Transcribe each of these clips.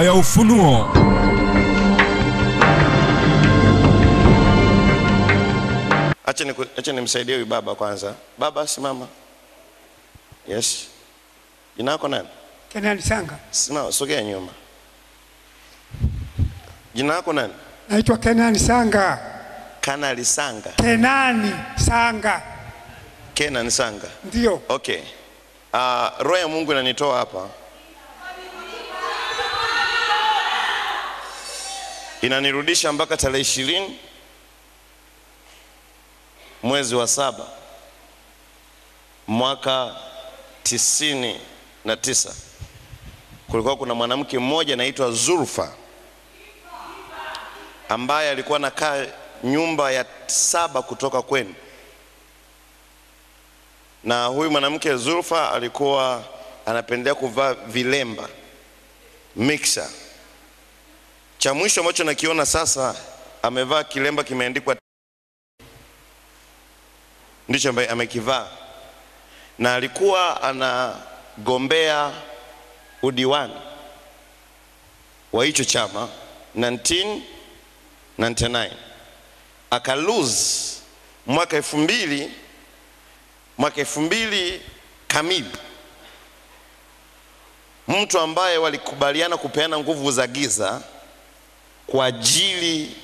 ya Ufunuo. Acha nimsaidie huyu baba kwanza. Baba simama. Yes. Jina lako nani? Kenani Sanga. Simama, sogea nyuma. Jina lako nani? Naitwa Kenani Sanga. Kanali Sanga. Kenani Sanga. Kenani Sanga. Ndio. Okay. Roho ya Mungu inanitoa hapa. Inanirudisha mpaka tarehe 20 mwezi wa 7 mwaka 99. Kulikuwa kuna mwanamke mmoja anaitwa Zulfa ambaye alikuwa anakaa nyumba ya 7 kutoka kwenu. Na huyu mwanamke Zulfa alikuwa anapendelea kuvaa vilemba mixer. Cha mwisho ambacho nakiona sasa, amevaa kilemba kimeandikwa, ndicho ambaye amekivaa. Na alikuwa anagombea udiwani wa hicho chama 1999. Aka lose mwaka 2000, mwaka 2000 kamili. Mtu ambaye walikubaliana kupeana nguvu za giza kwa ajili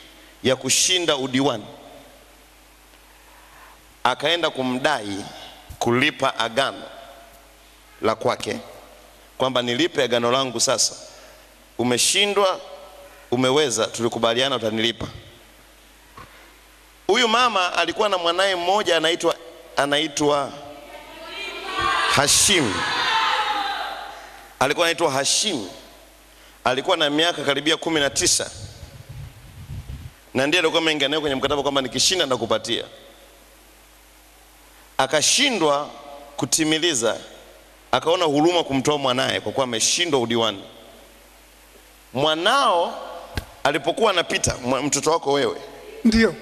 ya kushinda udiwani, akaenda kumdai kulipa agano la kwake, kwamba nilipe agano langu sasa. Umeshindwa, umeweza, tulikubaliana utanilipa. Huyu mama alikuwa na mwanae mmoja anaitwa Hashim. Alikuwa anaitwa Hashim. Alikuwa na miaka karibia 19. Na ndiye alikuwa ameingia naye kwenye mkataba kwamba nikishinda nakupatia. Akashindwa kutimiliza, akaona huruma kumtoa mwanae kwa kuwa ameshindwa udiwani. Mwanao alipokuwa anapita, mtoto wako wewe, ndio,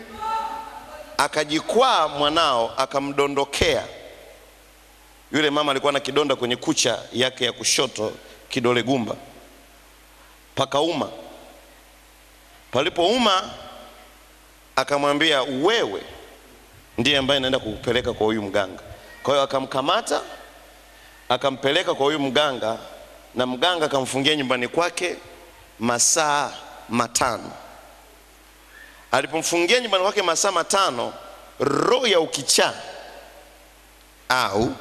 akajikwaa mwanao akamdondokea. Yule mama alikuwa na kidonda kwenye kucha yake ya kushoto, kidole gumba. Pakauma. Palipouma akamwambia, wewe ndiye ambaye naenda kukupeleka kwa huyu mganga. Kwa hiyo akamkamata akampeleka kwa huyu mganga, na mganga akamfungia nyumbani kwake masaa 5. Alipomfungia nyumbani kwake masaa 5, roho ya ukichaa au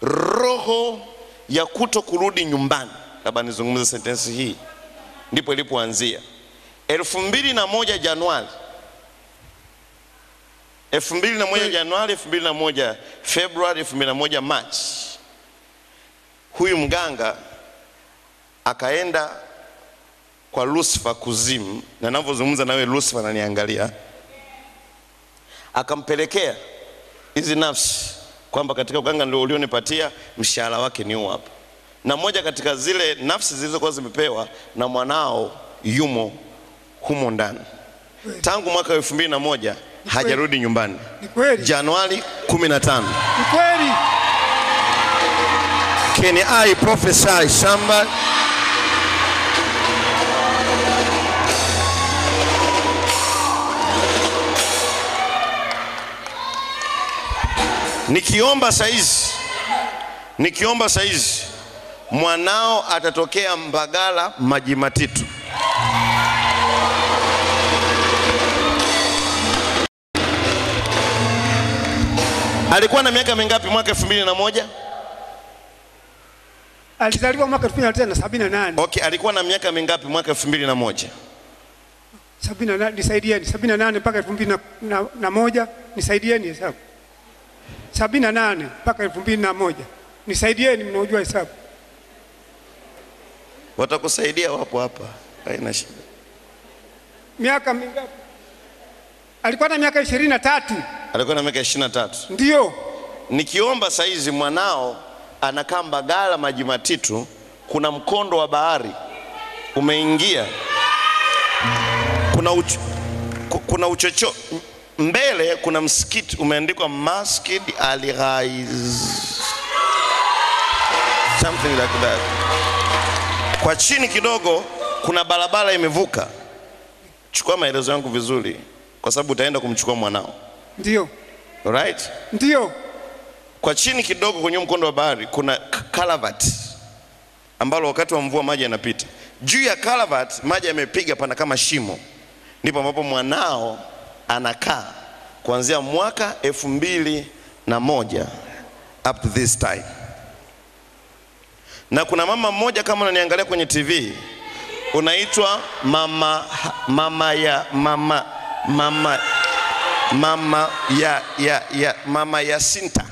roho ya kuto kurudi nyumbani, labda nizungumze sentensi hii, ndipo ilipoanzia. 2001 Januari, 2001 Januari, 2001 Februari, 2001 March, huyu mganga akaenda kwa Lucifer kuzimu, na ninavyozungumza nawe Lucifer ananiangalia. Akampelekea hizi nafsi kwamba katika uganga ndio ulionipatia, mshahara wake ni huu hapa. Na moja katika zile nafsi zilizokuwa zimepewa na mwanao yumo humo ndani. Tangu mwaka 2001 hajarudi nyumbani. Ni kweli. Januari 15. Ni kweli. Can I prophesy somebody? Nikiomba saizi, mwanao atatokea Mbagala Maji Matitu. Alikuwa na miaka mingapi mwaka 2001? Alizaliwa mwaka 1978. Okay, alikuwa na miaka mingapi mwaka 2001? 78, nisaidieni. 78 mpaka 2001, nisaidieni hesabu. 78 mpaka 2001. Nisaidieni, mnaojua hesabu. Watakusaidia, wapo hapa. Haina shida. Miaka mingapi? Alikuwa na miaka 23. Alikuwa na miaka 23. Ndio. Nikiomba saizi mwanao anakaa Mbagala Maji Matitu, kuna mkondo wa bahari umeingia. Kuna uchocho mbele, kuna msikiti umeandikwa Masjid Al Ghaiz, something like that. Kwa chini kidogo Kuna barabara imevuka. Chukua maelezo yangu vizuri kwa sababu utaenda kumchukua mwanao. Ndio. Alright? Ndio. Kwa chini kidogo kwenye mkondo wa bahari kuna calavat ambalo wakati wa mvua maji yanapita. Juu ya calavat maji yamepiga pana kama shimo. Ndipo ambapo mwanao anakaa kuanzia mwaka 2001 up to this time. Na kuna mama mmoja kama unaniangalia kwenye TV, unaitwa mama mama ya mama mama mama ya ya ya mama Yasinta.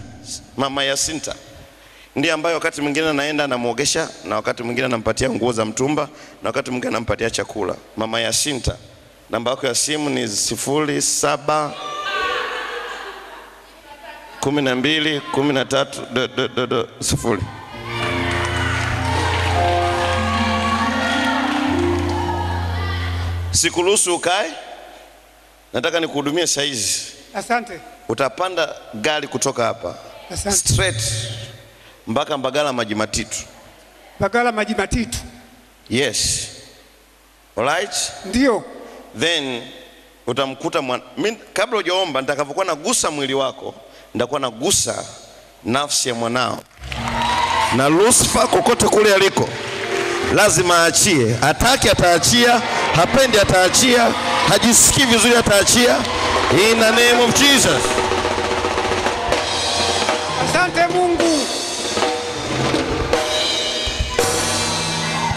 Mama Yasinta ndiye ambaye wakati mwingine anaenda anamuogesha, na wakati mwingine anampatia nguo za mtumba, na wakati mwingine anampatia chakula. Mama Yasinta, namba yako ya simu ni 07 12 13 0. Sikuruhusu ukae. Nataka nikuhudumie saizi. Asante. Utapanda gari kutoka hapa. Asante. Straight mpaka Mbagala Maji Matitu. Mbagala Maji Matitu. Yes. Alright? Ndio. Then utamkuta mimi kabla hujaomba nitakapokuwa nagusa mwili wako, nitakuwa nagusa nafsi ya mwanao. Na Lucifer kokote kule aliko lazima aachie. Hataki ataachia, hapendi ataachia, hajisikii vizuri ataachia. In the name of Jesus. Asante Mungu.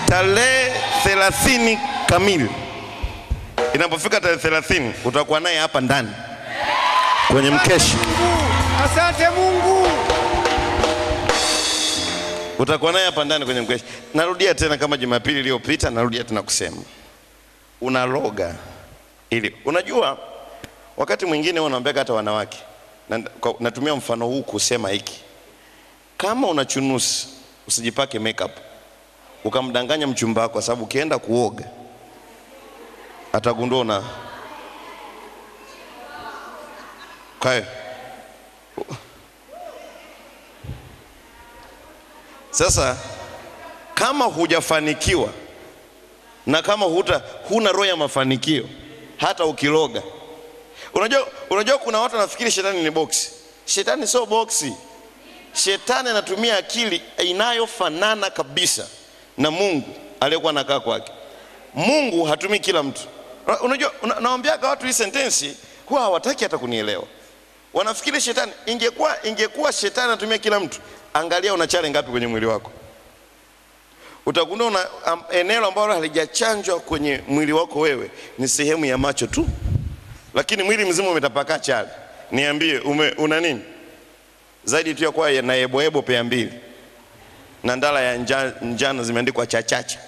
Tarehe 30 kamili. Inapofika tarehe 30 utakuwa naye hapa ndani kwenye mkesha. Asante Mungu. Utakuwa naye hapa ndani kwenye mkesha. Narudia tena kama Jumapili iliyopita, narudia tena kusema. Unaloga ili unajua wakati mwingine wanaambia hata wanawake. Natumia mfano huu kusema hiki. Kama una chunusi usijipake makeup ukamdanganya mchumba wako, kwa sababu ukienda kuoga atagundua una. Okay. Sasa kama hujafanikiwa na kama huna roho ya mafanikio, hata ukiloga. Unajua kuna watu wanafikiri shetani ni boksi. Shetani sio boksi. Shetani anatumia akili inayofanana kabisa na Mungu aliyekuwa anakaa kwake. Mungu hatumii kila mtu. Unajua nawaambia watu hii sentensi huwa hawataki hata kunielewa. Wanafikiri shetani, ingekuwa shetani anatumia kila mtu. Angalia una chale ngapi kwenye mwili wako. Utagundua una eneo ambalo halijachanjwa kwenye mwili wako wewe ni sehemu ya macho tu. Lakini mwili mzima umetapakaa chale. Niambie una nini? Zaidi tu ya kwa na yebo pea mbili. Na ndala ya njano zimeandikwa chachacha.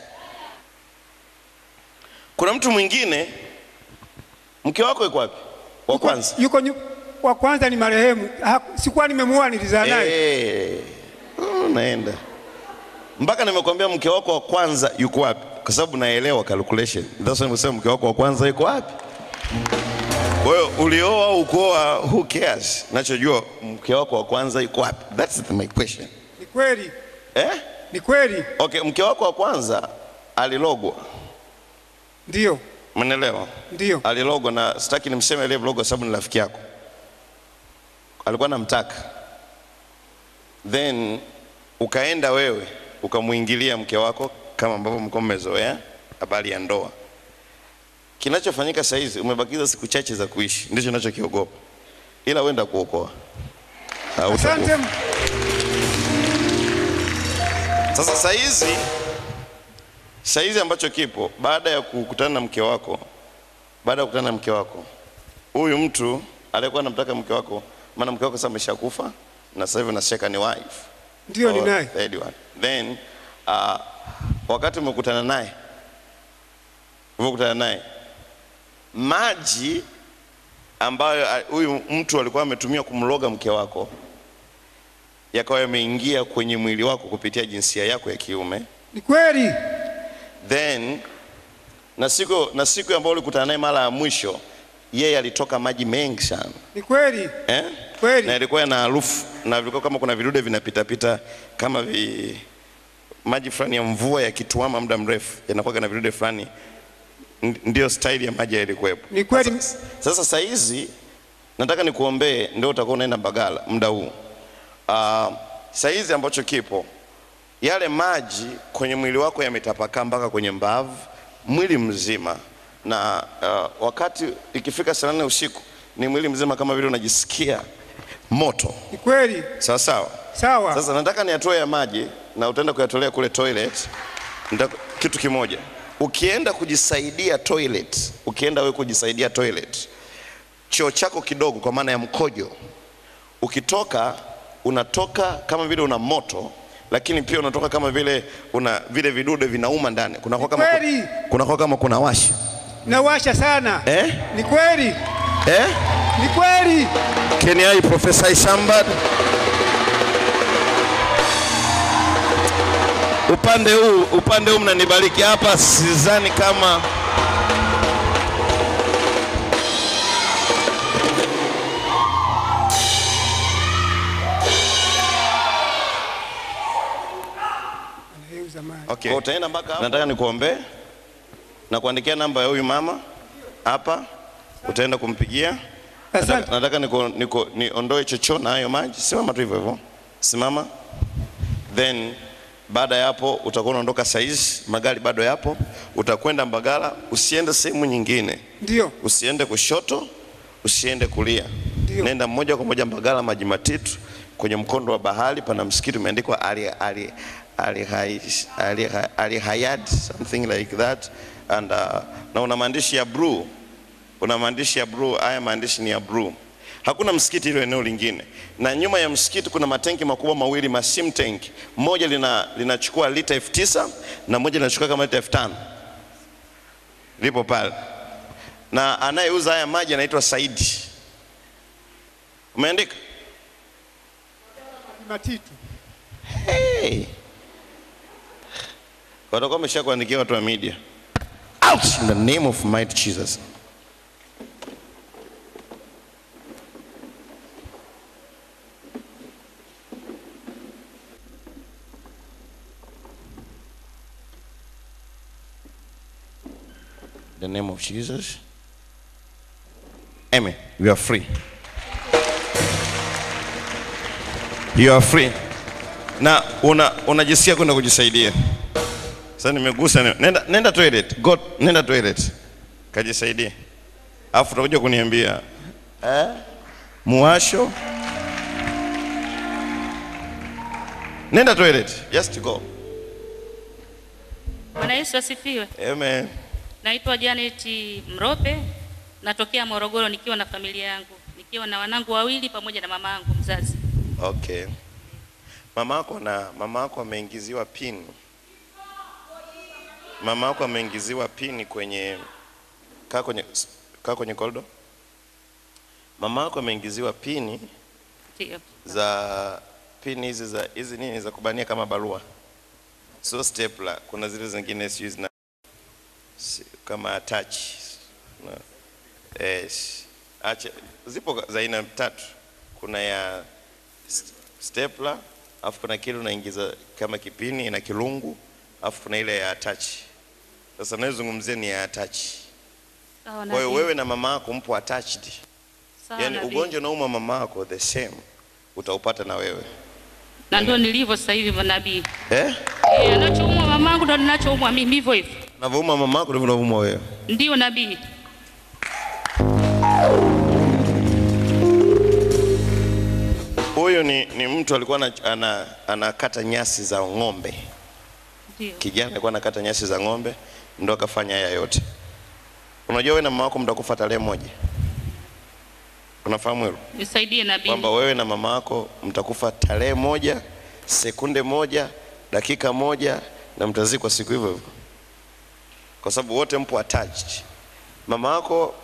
Kuna mtu mwingine, mke wako yuko wapi? Wa kwanza. Yuko wa kwanza ni marehemu. Sikuwa nimemuoa, nilizaa naye. Naenda. Mpaka nimekuambia mke wako wa kwanza yuko wapi? Kwa sababu naelewa calculation. That's why nimesema mke wako wa kwanza yuko wapi? Kwa hiyo ulioa au kuoa, who cares? Nachojua mke wako wa kwanza yuko wapi? That's my question. Ni kweli. Eh? Ni kweli. Okay, mke wako wa kwanza alilogwa. Ndio. Mnaelewa? Ndio. Alilogwa, na sitaki nimseme aliyelogwa sababu ni rafiki yako. Alikuwa anamtaka. Then ukaenda wewe ukamuingilia mke wako kama ambavyo mko mmezoea habari ya ndoa. Kinachofanyika sasa hizi umebakiza siku chache za kuishi, ndicho ninachokiogopa. Ila wenda kuokoa. Asante. Sasa saizi ambacho kipo baada ya kukutana na mke wako, huyu mtu aliyekuwa anamtaka mke wako, maana mke wako sasa ameshakufa na sasa hivi na second wife. Ndio ni naye. Third one. Then wakati umekutana naye, maji ambayo huyu mtu alikuwa ametumia kumloga mke wako yakawa yameingia kwenye mwili wako kupitia jinsia yako ya kiume. Ni kweli. Then na siku ambayo ulikutana naye mara ya mwisho, yeye alitoka maji mengi sana. Ni kweli. Eh? Kweli. Na ilikuwa na harufu na vilikuwa kama kuna vidude vinapita pita kama Maji fulani ya mvua yakituama muda mrefu yanakuwa na vidude fulani. Ndio style ya maji yalikuwepo. Ni kweli. Sasa saa hizi nataka nikuombee, ndio utakuwa unaenda Mbagala muda huu. Saa hizi ambacho kipo, yale maji kwenye mwili wako yametapakaa mpaka kwenye mbavu, mwili mzima. Na wakati ikifika saa 8 usiku ni mwili mzima kama vile unajisikia moto. Ni kweli. Sawa sawa. Sawa. Sasa nataka niatoe ya maji na utaenda kuyatolea kule toilet. Kitu kimoja. Ukienda kujisaidia toilet, ukienda wewe kujisaidia toilet, choo chako kidogo kwa maana ya mkojo, ukitoka unatoka kama vile una moto, lakini pia unatoka kama vile una vile vidude vinauma ndani. Kunakuwa kama kunakuwa kama kuna washa. Nawasha sana. Eh? Ni kweli. Eh? Ni kweli. Can I prophesy somebody? Upande huu mnanibariki hapa, sidhani kama okay. Utaenda mpaka hapo. Nataka nikuombe na kuandikia namba ya huyu mama hapa, utaenda kumpigia. Nataka niondoe chocho na hayo maji. Simama tu hivyo hivyo. Simama. Then baada ya hapo utakuwa unaondoka saizi, magari bado yapo, utakwenda Mbagala, usiende sehemu nyingine. Ndio. Usiende kushoto, usiende kulia. Ndio. Nenda moja kwa moja Mbagala Maji Matitu, kwenye mkondo wa bahari pana msikiti umeandikwa Ali Hayat, something like that, and na una maandishi ya blue. Una maandishi ya blue, haya maandishi ni ya blue. Hakuna msikiti ile eneo lingine. Na nyuma ya msikiti kuna matenki makubwa mawili, masim tank. Moja linachukua lita 9,000 na moja linachukua kama lita 5,000. Lipo pale. Na anayeuza haya maji anaitwa Saidi. Umeandika? Matitu. Hey. Watakuwa wameshakuandikia watu wa media. Out in the name of mighty Jesus. The name of Jesus. Amen. You are free. You are free. Na unajisikia kwenda kujisaidia. Sasa nimegusa, nenda toilet. God, nenda toilet. Kajisaidie. Alafu utakuja kuniambia, muwasho. Nenda toilet. Just go. Bwana Yesu asifiwe. Amen. Naitwa Janet Mrope, natokea Morogoro nikiwa na familia yangu, nikiwa na wanangu wawili pamoja na mamangu mzazi. Okay. Mama yako ameingiziwa pini. Mama yako ameingiziwa pini kwenye kaa kwenye koldo. Mama yako ameingiziwa pini. Ndio. Za pini hizi za hizi nini za kubania kama barua. So stapler, kuna zile zingine sijui zina kama attach. No. Acha zipo za aina tatu. Kuna ya stapler, afu kuna kile unaingiza kama kipini na kilungu, afu kuna ile ya attach. Sasa ninazungumzia ni ya attach. Sawa. Kwa hiyo wewe na mama yako mpo attached. Sawa. Yaani ugonjwa unauma mama yako the same utaupata na wewe. Na ndio nilivyo sasa hivi nabii. Eh? Anachoumwa mamangu ndio ninachoumwa mimi hivyo hivyo. Unavyoumwa mama yako ndivyo unavyoumwa wewe. Ndio nabii. Huyo ni mtu alikuwa anakata nyasi za ng'ombe. Ndio. Kijana alikuwa anakata nyasi za ng'ombe ndio akafanya haya yote. Unajua wewe na mama yako mtakufa tarehe moja. Unafahamu hilo? Nisaidie nabii. Kwamba wewe na mama yako mtakufa tarehe moja, sekunde moja, dakika moja, na mtazikwa siku hivyo hivyo. Kwa sababu wote mpo attached. Mama yako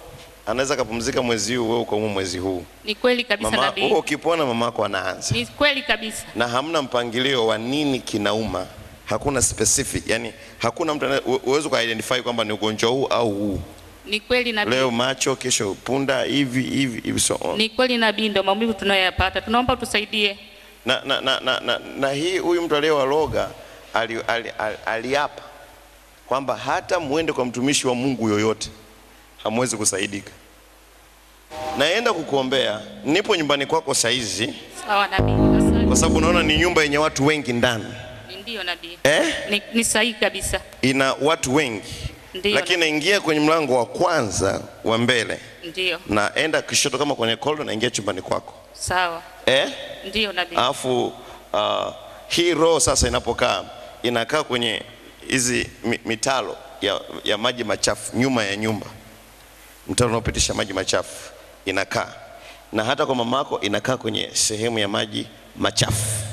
anaweza kupumzika mwezi huu, wewe uko mwezi huu. Ni kweli kabisa nabii. Wewe ukipona mama yako anaanza. Ni kweli kabisa. Na hamna mpangilio wa nini kinauma. Hakuna specific, yani hakuna mtu uwezo ku identify kwamba ni ugonjwa huu au huu. Ni kweli nabii. Leo macho, kesho punda, hivi hivi hivi so on. Ni kweli nabii, ndio maumivu tunayoyapata. Tunaomba tusaidie. Na hii huyu mtu aliyewaloga aliapa kwamba hata muende kwa mtumishi wa Mungu yoyote hamwezi kusaidika. Naenda kukuombea, nipo nyumbani kwako saizi. Sawa nabii. Kwa sababu unaona ni nyumba yenye watu wengi ndani. Ndio nabii. Eh? Ni sahihi kabisa. Ina watu wengi. Ndiyo. Lakini naingia kwenye mlango wa kwanza wa mbele. Ndio. Naenda kishoto kama kwenye korido, naingia chumbani kwako. Sawa. Eh? Ndio nabii. Alafu hii roho sasa inapokaa inakaa kwenye hizi mitalo ya maji machafu nyuma ya nyumba. Mtaro unaopitisha maji machafu inakaa. Na hata kwa mamako inakaa kwenye sehemu ya maji machafu.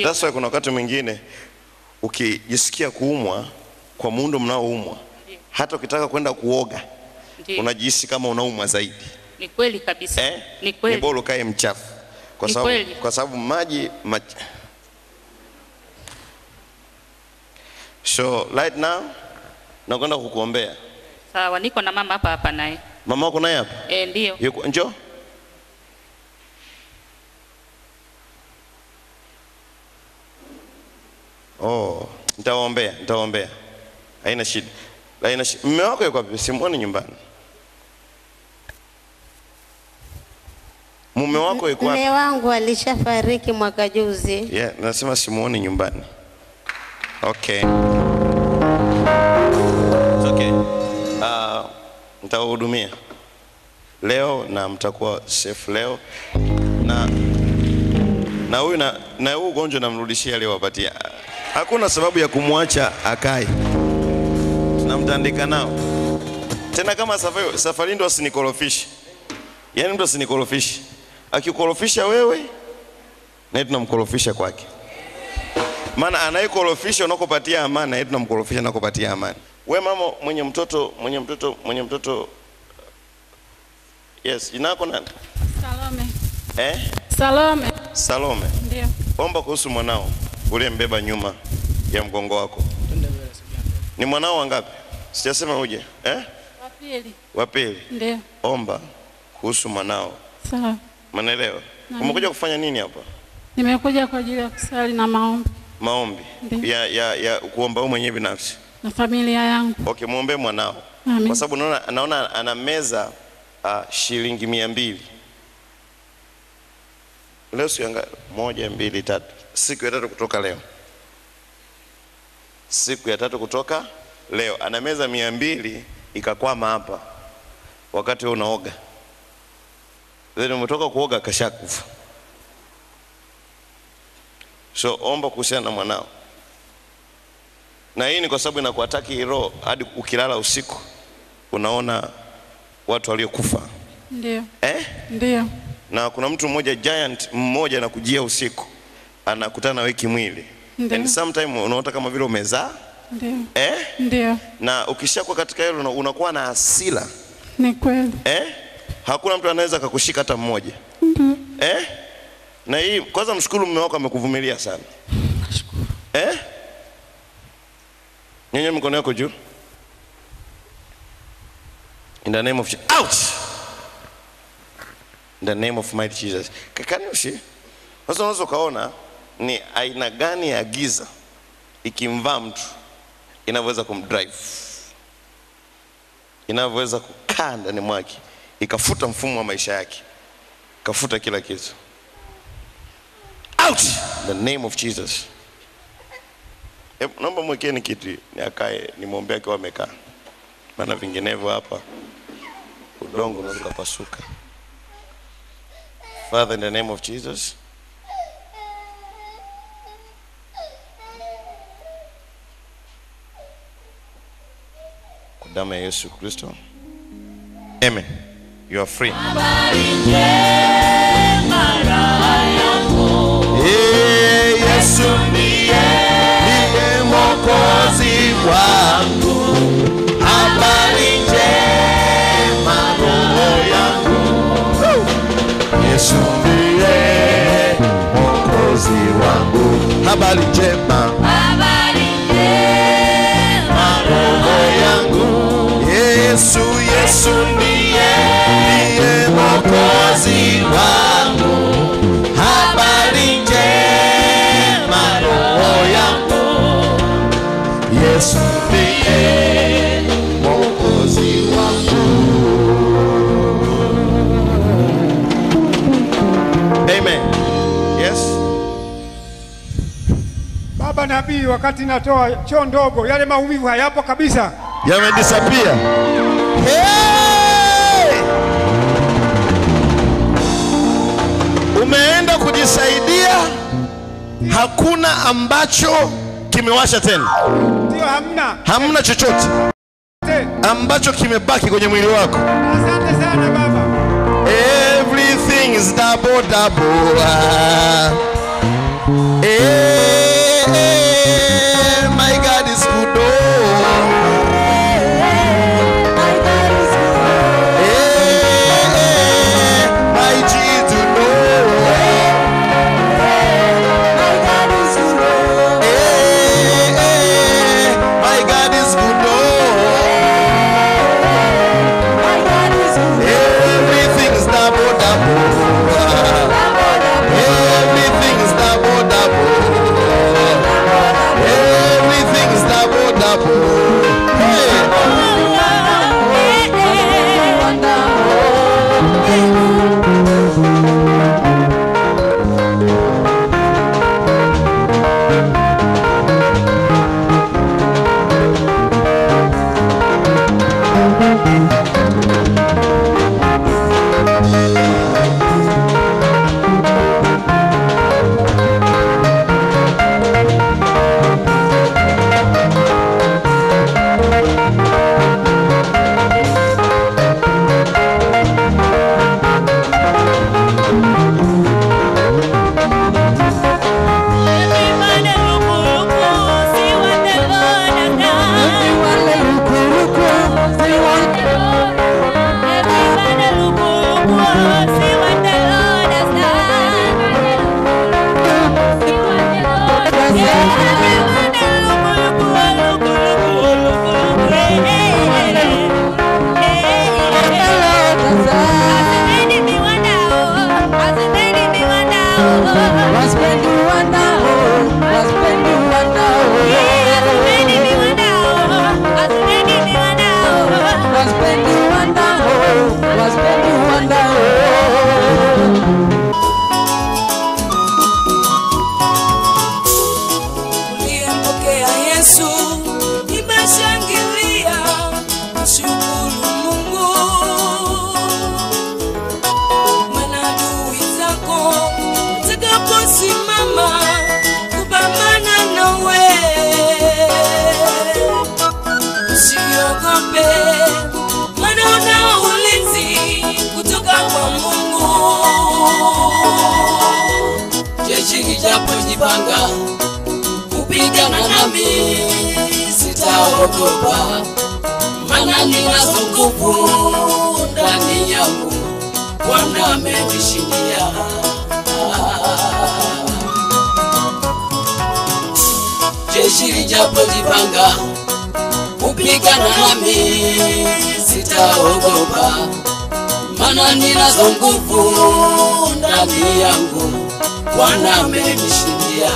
That's why kuna wakati mwingine ukijisikia kuumwa kwa muundo mnaoumwa, hata ukitaka kwenda kuoga unajihisi kama unaumwa zaidi. Ni kweli kabisa. Eh? Ni kweli. Ni bora ukae mchafu. Kwa sababu maji So right now nakwenda kukuombea. Sawa, niko na mama hapa hapa naye. Mama wako naye hapa? Eh, ndio. Yuko, njoo. Oh, nitawaombea. Haina shida. Haina shida. Mume wako yuko wapi? Simuoni nyumbani. Mume wako yuko wapi? Mume wangu alishafariki mwaka juzi. Yeah, nasema simuoni nyumbani. Okay. It's okay. Nitawahudumia leo na mtakuwa safe leo. Na huyu na huyu ugonjwa namrudishia leo apatia. Hakuna sababu ya kumwacha akae. Tunamtandika nao. Tena kama safari ndo asinikorofishe. Yaani mtu asinikorofishe. Akikorofisha wewe na tunamkorofisha kwake. Maana anayekorofisha unakopatia amani, na tunamkorofisha unakopatia amani. We mama mwenye mtoto. Yes, jina lako nani? Salome. Eh? Salome. Salome. Ndio. Omba kuhusu mwanao uliyembeba nyuma ya mgongo wako. Ni mwanao wangapi? Sijasema uje. Eh? Wa pili. Wa pili. Ndio. Omba kuhusu mwanao. Sawa. Umeelewa? Umekuja kufanya nini hapa? Nimekuja kwa ajili ya kusali na maombi. Maombi. Ya kuomba wewe mwenyewe binafsi. Na familia yangu. Okay, muombe mwanao. Amen. Kwa sababu naona ana meza shilingi 200. Leo siku ya 1 2 3. Siku ya tatu kutoka leo. Siku ya tatu kutoka leo ana meza 200 ikakwama hapa wakati wewe unaoga. Then umetoka kuoga kashakufa. So omba kuhusiana na mwanao. Na hii ni kwa sababu inakuataki roho hadi ukilala usiku unaona watu waliokufa. Ndio. Eh? Ndio. Na kuna mtu mmoja giant mmoja anakujia usiku, anakutana wewe kimwili. And sometimes unaota kama vile umezaa. Ndio. Eh? Ndio. Na ukishakuwa katika hilo unakuwa na hasira. Ni kweli. Eh? Hakuna mtu anaweza kukushika hata mmoja. Ndio. Eh? Na hii kwanza mshukuru mume wako amekuvumilia sana. Nashukuru. Eh? Nyanyua mikono yako juu. In the name of Jesus. Out! In the name of mighty Jesus. Kakanushi. Sasa unaweza kaona ni aina gani ya giza ikimvaa mtu inavyoweza kumdrive. Inavyoweza kukaa ndani mwake, ikafuta mfumo wa maisha yake. Ikafuta kila kitu. Out! In the name of Jesus. Naomba mwekeni kitu ni akae nimwombee akiwa amekaa. Maana vinginevyo hapa udongo unaweza kupasuka. Father, in the name of Jesus. Kwa damu ya Yesu Kristo. Amen. You are free. Yesu ndiye Mwokozi wangu. Habari njema roho yangu. Yesu ndiye Mwokozi wangu. Habari njema. Habari njema roho yangu. Yesu, Yesu ndiye Mwokozi wangu. Habari njema roho yangu. Yesu ndiye Mwokozi wangu. Amen. Yes. Baba nabii, wakati natoa choo ndogo, yale maumivu hayapo kabisa. Yamedisappear. Hey! Umeenda kujisaidia, hakuna ambacho kimewasha tena. Ndio, hamna. Hamna chochote ambacho kimebaki kwenye mwili wako. Asante sana baba. Everything is double double. Hey, hey, my God is good. Oh. My God is good. Hey, hey, my Jesus, no. My God is good. Hey, hey, my God is good. Oh. My God is good. Everything's double double. Everything's double double. Everything's double double. Hey. Uliyempokea Yesu, nimeshangilia, mshukuru Mungu. Maana adui zako watakaposimama kupambana nawe, usiogope, maana unao ulinzi kutoka kwa Mungu. Jeshi lijapojipanga kupigana nami, sitaogopa, maana ninazo nguvu ndani yangu, Bwana amenishindia. Jeshi lijapojipanga kupigana nami, sitaogopa, maana ninazo nguvu ndani yangu, Bwana amenishindia.